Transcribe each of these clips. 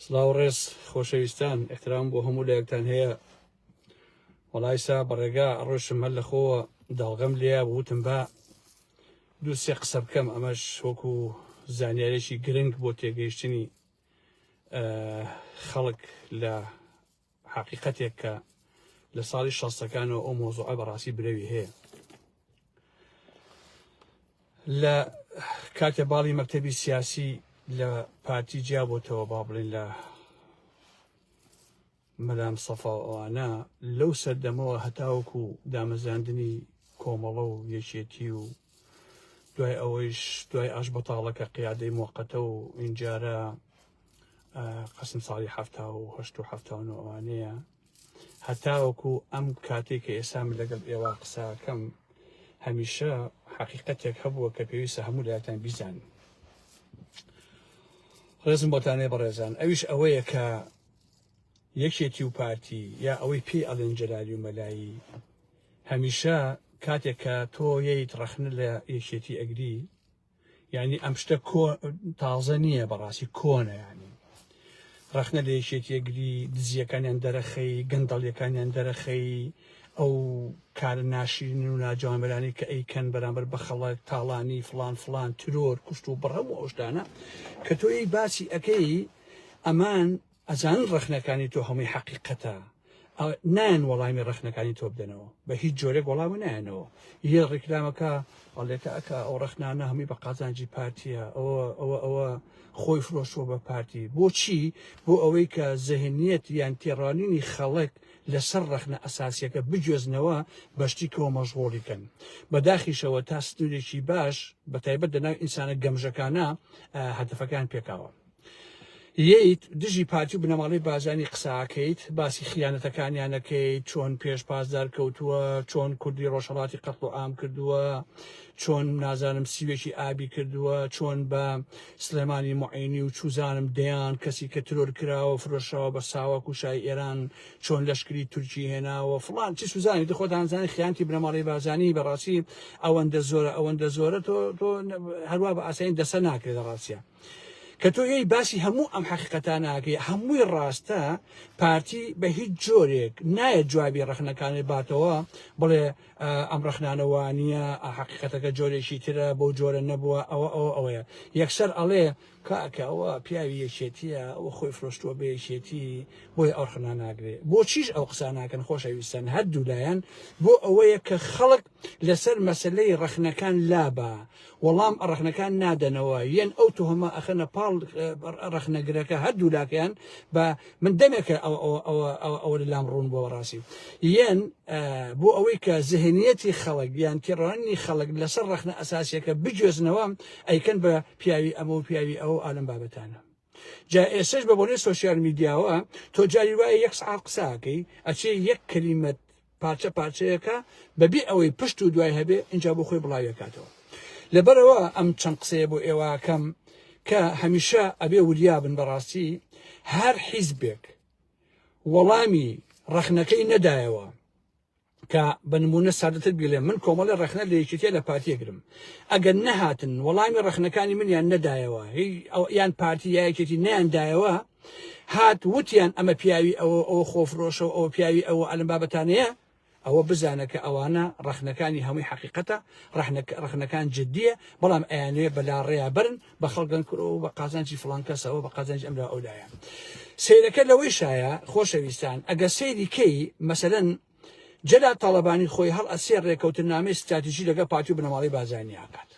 سڵاو ڕێز خۆشەویستان احترام بۆ هەموو لایەکتان هەیە وەڵایسا بەڕێگا ڕۆشم هەر لە خۆوە داڵغەم لێیا وتم با دوو سێ قسە بکەم ئەمەش وەکو زانیارێکی گرنگ بۆ تێگەیشتنی خەڵک لە حەقیقەتێک کە لە ساڵی شەستەکانەوە ئەو مۆزوعە بەڕاستی برەوی هەیە لە کاتێ باڵی مەکتەبی سیاسی لە پارتی جیابۆتەوە با بڵێن لە مەلام سەفا و ئەوانە لەو سەردەمەوە هەتاوەکو دامەزراندنی کۆمەڵە و یەکێتی و دوای ئەوەیش دوای ئاش بەتاڵەکە قیادەی موقتە و ئینجارە قەسم ساڵی 78 و 79 ئەوانەیە هەتاوەکو ئەم کاتێک کە ئێستا من لەگەڵ ئێوە قساکەم هەمیشە حەقیقەتێک هەبووە کە پێویستە هەموو لایەتان بیزانن ڕێزم بۆتانەیە بەڕێزان ئەویش ئەوەیە کە یەکێتی و پارتی یا ئەوەی پێی ئەڵێن جەلالی و مەلایی هەمیشە کاتێک کە تۆ یەیت ڕەخنە لە یەکێتی ئەگری یعنی ئەم شتە کۆ تازە نییە بەڕاستی کۆنە یعنی ڕەخنە لە یەکێتی ئەگری دزیەکانیان دەرەخەی گەندەڵیەکانیان دەرەخەی ئەو کارە ناشرین و ناجوانمەرانی کە ئەیکەن بەرامبەر بە خەڵک تاڵانی فلان فلان ترۆر کوشت و بڕ هەموو ئەو شتانە کە تۆی باسی ئەەکەی ئەمان ئەزانن ڕەخنەکانی تۆ هەمووی حەقیقەتە نایەن وەڵامی ڕەخنەکانی تۆ بدەنەوە بە هیچ جۆرێک وەڵامە نایەنەوە یە ڕیکلامەکە ئەڵێکە ئەکا ئەو ڕەخنانە هەمووی بە قازانجی پارتیە ئەوە ئەوە ئەوە خۆی فرۆشتووە بە پارتی بۆچی بۆ ئەوەی کە زهنیەت یان تێڕوانینی خەڵک لەسەر ڕەخنە ئەساسیەکە بگوێزنەوە بەشتی کەوە مەشغوڵی کەن بەداخیشەوە تا سنوورێکی باش بەتایبەت لەناو ئینسانە گەمژەکانە هەدەفەکان پێکاوە. یەیت دژی پارتی و بنەماڵەی بارزانی قسە ئەکەیت باسی خیانەتەکانیان ئەکەیت چۆن پێش پاسدار کەوتووە چۆن کوردی ڕۆژهەڵاتی قەتڵ و عام کردووە چۆن نازانم سیوێکی ئابی کردووە چۆن بە سلێمانی معینی و چوزانم دەیان کەسی کە ترۆر کراوە فرۆشراوە بە ساواک و شای ئێران چۆن لەشکری تورکی هێناوە فڵان چی سوزانی دی خۆتان زانی خیانتی بنەماڵەی بارزانی بەڕاستی ئەوەندە زۆرە ئەوەندە زۆرە تۆ تۆ هەروە بە ئاسانی دەسە ناکرێت لە ڕاستە کە تۆ یەی باسی هەموو ئەم حەقیقەتانە ئەکەی هەمووی ڕاستە پارتی بە هیچ جۆرێک نایە جوابی ڕەخنەکانی باتەوە بڵێ ئەم ڕەخنانە وانە حەقیقەتەکە جۆرێکی ترە بەو جۆرە نەبووە ئەوە ئەوە ئەوەیە یەکسەر ئەڵێ کاکە ئەوە پیاوی یەکێتیە ئەوە خۆی فرۆشتووە بە یەکێتی بۆیە ئەو ڕەخنە ناگرێ بۆچیش ئەو قسە ناکەن خۆشەویستن هەردوو لایەن بۆ ئەوەیە کە خەڵک لەسەر مەسەلەی ڕەخنەکان لابا وەڵام ڕەخنەکان نادەنەوە یەن ئەو تۆهمە ئەخەنە پاڵ ڕەخنەگرەکە هەردوو لاکەیان بە من دەمێکە ئەوە لە لام ڕوون بۆ ڕاستی یەن بۆ ئەوەی کە زهنیەتی خەڵک یان تێڕوانینی خەڵک لەسەر ڕەخنە ئەساسیەکە بگوێزنەوە ئەیکەن بە پیاوی ئەمە و پیاوی ئەو ئالم بابەتانە جا ئێسش بە بۆنەی سۆسیال میدیاوە تۆ جاری وایە یەک سعات قساکەی ئەچێ یەک کەلیمەت پارچە پارچەیەکە بەبێ ئەوەی پشت و دوای هەبێ ئینجا بۆ خۆی بڵاویەکاتەوە لەبەرەوە ئەم چەند قسەیە بۆ ئێوەکەم کە هەمیشە ئەبێ وریا بن بەڕاستی هەر حیزبێک وەڵامی ڕەخنەکەی نەدایەوە کە بە نمونە سادەتر بیڵێ من کۆمەڵی ڕەخنە لە یەکێتیە لە پارتیە گرم ئەگەر نەهاتن وەڵامی ڕەخنەکانی منیان نەدایەوە یان پارتی یا یەکێتی نیان دایەوە هات وتیان ئەمە پیاوی ئەوە ئەوە خۆفرۆشە و ئەوە پیاوی ئەوە ئەلم بابەتانەیە ئەوە بزانە کە ئەوانە ڕەخنەکانی هەمووی حەقیقەتە ڕەخنەکان جدیە بەڵام ئەیانەوێ بەلاڕێیا بەرن بە خەڵگەن کورەوە بە قازانجی فڵان کەسەوە بە قازانجی ئەملا ئەولایە سەیرەکە لەوەی شایە خۆشەویستان ئەگە سەیری کەی مەسەلەن جەلال تاڵەبانی خۆی هەڵ ئەسێ ڕێکەوتنامەی ستراتیژی لەگەڵ پارتی و بنەماڵەی بازانی ئاکات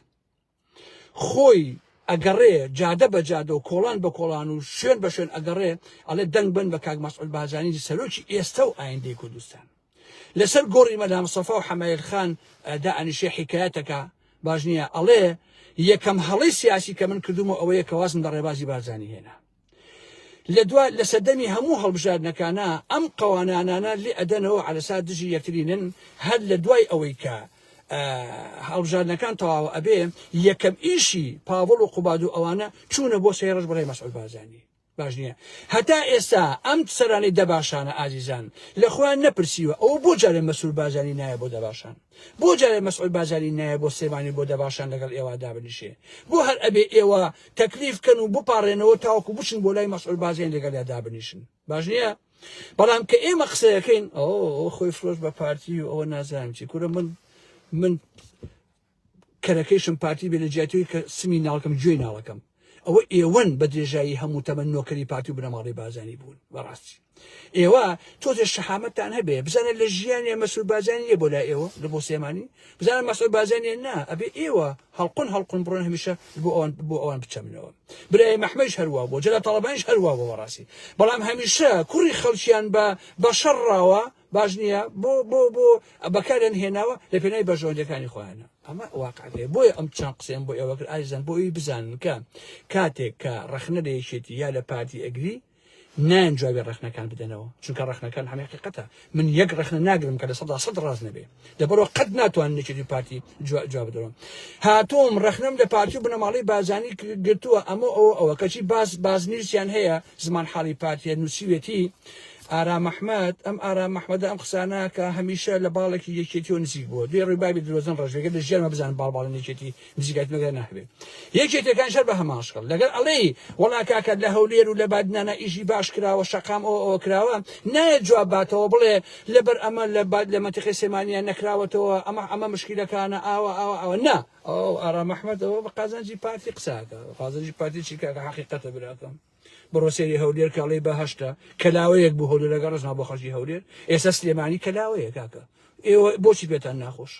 خۆی ئەگەڕێ جادە بە جادە و کۆڵان بە کۆڵان و شوێن بە شوێن ئەگەڕێ ئەڵێ دەنگ بن بە کاک مەسعود بارزانی سەرۆکی ئێستا و ئایندەی کوردستان لەسەر گۆڕی مەلا مستەفا و حەمایل خان دائەنیشێ حیکایەتەکە باش نییە ئەڵێ یەکەم هەڵەی سیاسی کە من کردومە ئەوەیە کە وازم لە ڕێبازی بارزانی هێنا لە دوا لە سەردەمی هەموو هەڵبژاردنەکانە ئەم قەوانانانە لێ ئەدەنەوە عەلەسا دژی یەکترینن هەر لە دوای ئەوەی کە هەڵبژاردنەکان تەواوە ئەبێ یەکەم ئیشی پاڤڵ و قوباد و ئەوانە چوونە بۆ سەیڕەش بەڕێ مەسعود بارزانی. باش نییە هەتا ئێستا ئەم سەرانەی دەباشانە ئازیزان لە خۆیان نەپرسیوە ئەوە بۆ جارێ مەسرور بارزانی نایە بۆ دەباشان بۆ جارێ مەسعود بارزانی نایە بۆ سلێمانی بۆ دەباشان لەگەڵ ئێوە دابنیشێ بۆ هەر ئەبێ ئێوە تەکلیف کەن و بپاڕێنەوە تاوەکو بچن بۆ لای مەسعود بارزانی لەگەڵیا دابنیشن باش نییە بەڵام کە ئێمە قسەیەکەین ئەو خۆی فرۆش بە پارتی و ئەوە نازانم چی کورە من من کەرەکەیشم پارتی بێ لە جیاتیەوەی کە سمی ناڵکەم گوێی ناڵەکەم ئەوە ئێوەن بە درێژایی هەموو تەمەن نۆکەری پارتی و بنەماڵەی بارزانی بوون بەڕاستی ئێوە تۆزێ شەهامەتتان هەبێ بزانە لە ژیانێ مەسرور بارزانی نیە بۆ لای ئێوە لە بۆ سلێمانی بزانە مەسرور بارزانی نا ئەبێ ئێوە هەڵقون هەڵقون بڕۆن هەمیشە بۆ ئەوان بۆ ئەوان بچەمنەوە برای مەحمەیش هەروا بۆ جەلال تاڵەبانیش هەروا بۆ بەڕاستی بەڵام هەمیشە کوڕی خەڵکیان بە بە شەڕ ڕاوە باش نییە بۆ بۆ بۆ بەکاریان هێناوە لە پێناوی بەرژەوەندیەکانی خۆیانە ئەمە واقعەکەی بۆیە ئەم چەند قسەیەم بۆ ئێوە کرد ئازیزان بۆ ئەوی بزانن کە کاتێک کە ڕەخنە لە یەکێتی یا لە پارتی ئەگری نایەن جوابی ڕەخنەکان بدەنەوە چونکە ڕەخنەکان هەمە حقیقەتە من یەک ڕەخنە ناگرم کە 100% ڕاست نەبێ لەبەرەوە قەت ناتوان یەکێتی پارتی جواب بدەنەوە هاتووم ڕەخنەم لە پارتی و بنەماڵەی بازانی گرتووە ئەمە ئەوە ئەوە کەچی باز بازنیوسیان هەیە زمان حاڵی پارتیە نووسیوێتی ئارام ئەحمەد، ئەم ئارام ئەحمەدە ئەم قسانە کە هەمیشە لە باڵێکی یەکێتیەوە نزیک بووە، دوێ ڕووی بابی درۆزن ڕەش بێ، گەر لە ژیانما بزانم باڵ باڵێن یەکێتی نزیکایەتی مەگەر ناهەبێ. یەکێتیەکانیش هەر بە هەمان شکڵ. لەگەر ئەڵێی وەڵا کاکە لە هەولێر و لە بادینانا ئیشی باش کراوە، شەقام ئەوە ئەوە کراوە، نایەت جواب باتەوە بڵێ لەبەر ئەمە لە باد لە مەنتیقەی سلێمانیە نەکراوەتەوە، ئەمە ئەمە مشکیلەکانە ئاوا ئاوا ئاوا. نا. ئەو ئارام ئەحمەد ئەوە بە قازانجی پارتی قسە ئەکا. قازانجی پارتی چی کاکە حەقیقەتە براکەم. بڕۆ سەیری هەولێر کە ئەڵێی بەهەشتە کەلاوەیەک بوو هەولێر لەگەڵ ڕزما بۆ خەڵکی هەولێر ئێستا سلێمانی کەلاوەیە کاکە ئێوە بۆچی پێتان ناخۆش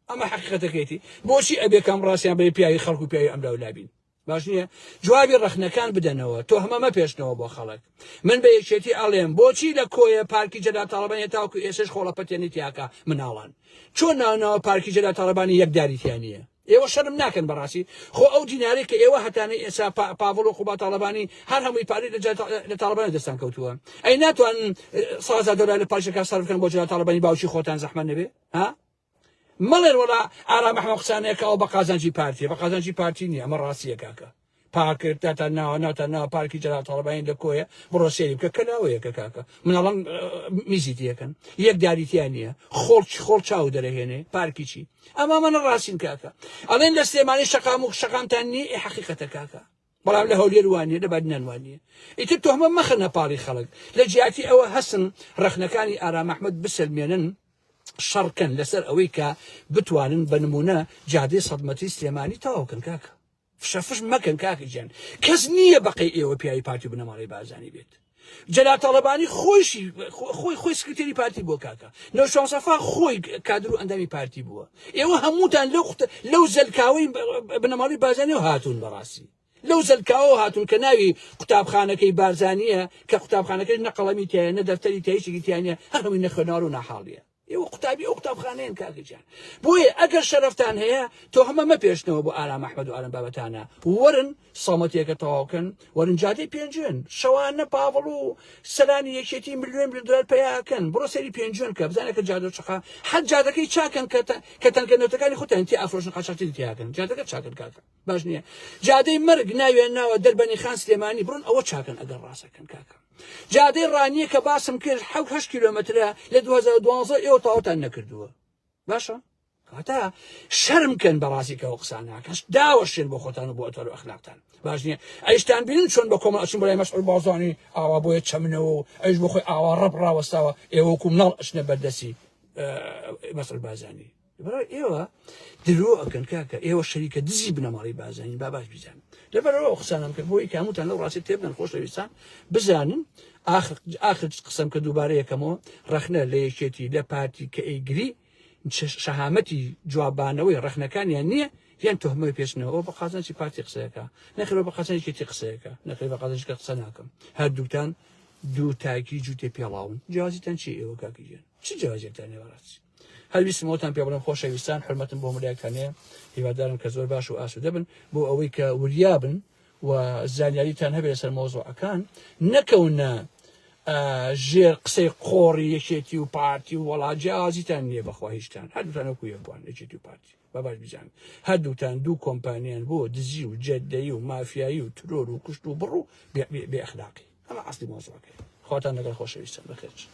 ئەمە حقیقەتەکەیتی بۆچی ئەبێ کەم ڕاستیان بێ پیاوی خەڵک و پیاوی ئەملا و لابین باش نییە جوابی ڕەخنەکان بدەنەوە تۆ هەمە مەپێشنەوە بۆ خەڵک من بە یەکێتی ئەڵێم بۆچی لە کۆیە پارکی جەلا تاڵەبانی تاوکو ئێسش خۆڵەپەتێنی تیاکە مناڵان چۆن ناوناوە پارکی جەلا تاڵەبانی یەکداری تیا نییە ئێوە شەرم ناکەن بەڕاستی خۆ ئەو دینارەی کە ئێوە هەتانە ئێسا پاڤڵ و قوبا تاڵەبانی هەر هەمووی پارەی لە تاڵەبانی دەستان کەوتووە ئەی ناتوان سازا دۆلار لە پارچەکە سەرف بکەن بۆ جەلال تاڵەبانی باوکی خۆتان زەحمەت نەبێ ها مەڵێن وەڵا ئارام ئەحمەد قسانەیەکە ئەو بە قازانجی پارتیە بە قازانجی پارتی نییە ئەمە ڕاستیە کاکە پارک تاتان ناوە ناوتان ناوە پارکی جەلال تاڵەبانی لە کۆیە بڕۆ سێری بکە کەلاوەیەکە کاکە مناڵان میزی تیەکەن یەک داری تیا نییە خۆڵ خۆڵ چاو دەرەهێنێ پارکی چی ئەمە ئەمانە ڕاستین کاکە ئەڵێن لە سلێمانی شەقام و شەقامتان نییە ئێ حەقیقەتە کاکە بەڵام لە هەولێر وانە لە بادینان وانە ئیتر تۆهمە مەخەنە پاڵی خەڵک لە جیاتی ئەوە هەسن ڕەخنەکانی ئارام ئەحمەد بسەلمێنن شەڕکەن لەسەر ئەوەی کە بتوانن بە نمونە جادەی سەدمەتری سلێمانی تەواوکەن کاکە فشەفش مەکەن کاکە گیان کەس نییە بەقەی ئێوە پیاوی پارتی و بنەماڵەی بارزانی بێت جەلال تاڵەبانی خۆیشی خۆی خۆی سکرتێری پارتی بووە کاکە نەوشیروان مستەفا خۆی کادر و ئەندامی پارتی بووە ئێوە هەمووتان لەو لەو زەلکاوەی بنەماڵەی بارزانیەوە هاتوون بەڕاستی لەو زەلکاوە هاتوون کە ناوی قوتابخانەکەی بارزانیە کە قوتابخانەکەش نە قەڵەمی تایە نە دەفتەری تایە هیچێکی تیا نییە هەر هەمووی نەخوێنەوار و ناحاڵیە ئێوە قوتابی ئەو قوتابخانەیەن کاکە گیان بۆیە ئەگەر شەرەفتان هەیە تۆ هەمە مەپێشنەوە بۆ ئارام ئەحمەد و ئارام بابەتانە وەرن سەڵمەتیەکە تەواوکەن وەرن جادەی پێنجوێن شەوانە پاڤڵ و سەرانی یەکێتی ملیۆن ملیۆن دۆلار پەیاکەن بڕۆ سەری پێنجوێن کە بزانە کە جادە چقا حەد جادەکەی چاکەن کە کە تەنکە نەوتەکانی خۆتان تێ ئەفرۆشن قاچاخچی تیاکەن جادەکە چاکەن کاکە باش نییە جادەی مەرگ ناویان ناوە دەربەنی خان سلێمانی بڕۆن ئەوە چاکەن ئەگەر ڕاستەکەن کاکە جادەی ڕانیە کە باسم کرد حەوت هەشت کیلۆمەترە لە 2012 ئێوە تەواوتان نەکردووە باشە کەواتە شەرم کەن بەڕاستی کەەوە قسان ناکەن داوەشێن بۆ خۆتان و بۆ ئەتۆر و ئەخلاقتان باش نییە ئەیشتان بینن چۆن بە کۆمەڵ ئەچن بۆ لای مەسعود بارزانی ئاوا بۆیە چەمنەوە و ئەویش بۆ خۆی ئاوا ڕەپ ڕاوەستاوە ئێوە وەکو مناڵ ئەچنە بەردەستی مەسعود بارزانی لەبەرئەوە ئێوە درۆ ئەکەن کاکە ئێوە شەریکە دزی بنەماڵەی بارزانین با باش بیزانن لەبەرئەوە ئەو قسانەم کرد بۆی کە هەمووتان لەو ڕاستی تێبگەن خۆشەویستان بزانن ئاخر ئاخر قسەم کە دووبارە یەکەمەوە ڕەخنە لە یەکێتی لە پارتی کە ئەیگری شەهامەتی جوابانەوەی ڕەخنەکانیان نییە یان تهمەی پێچنەوە بە قازانجی پارتی قسەیەکە نەخێر بە قازانجی یەکێتی قسەیەکە نەخێر بە قازانجی کە قسە ناکەم هەردووکتان دوو تاکی جووتێ پێڵاون جیاوازیتان چی ئێوە کاکی گیان چ جیاوازیەکتان هەیە بەڕاستی هەر ویستم ئەوتان پێ بڵێم خۆشەویستان حرمەتم بۆ ملایەکتان هەیە هیوادارم کە زۆر باش و ئاسوودە بن بۆ ئەوەی کە وریا بن و زانیاریتان هەبێت لەسەر مۆزوعەکان نەکەونە ژێر قسەی قۆڕی یەکێتی و پارتی و وەڵا جیاوازیتان نییە بەخوا هیچتان هەردووتان وەکو یەک بوون یەکێتی و پارتی بە باش بزانن هەردووتان دوو کۆمپانیان بۆ دزی و جەدەیی و مافیایی و ترۆر و کوشت و بڕ و بێ ئەخلاقی. ئەمە ئەسلی مەوزوعەکەیە. خواتان لەگەڵ خۆشەویستان بەخێرچن.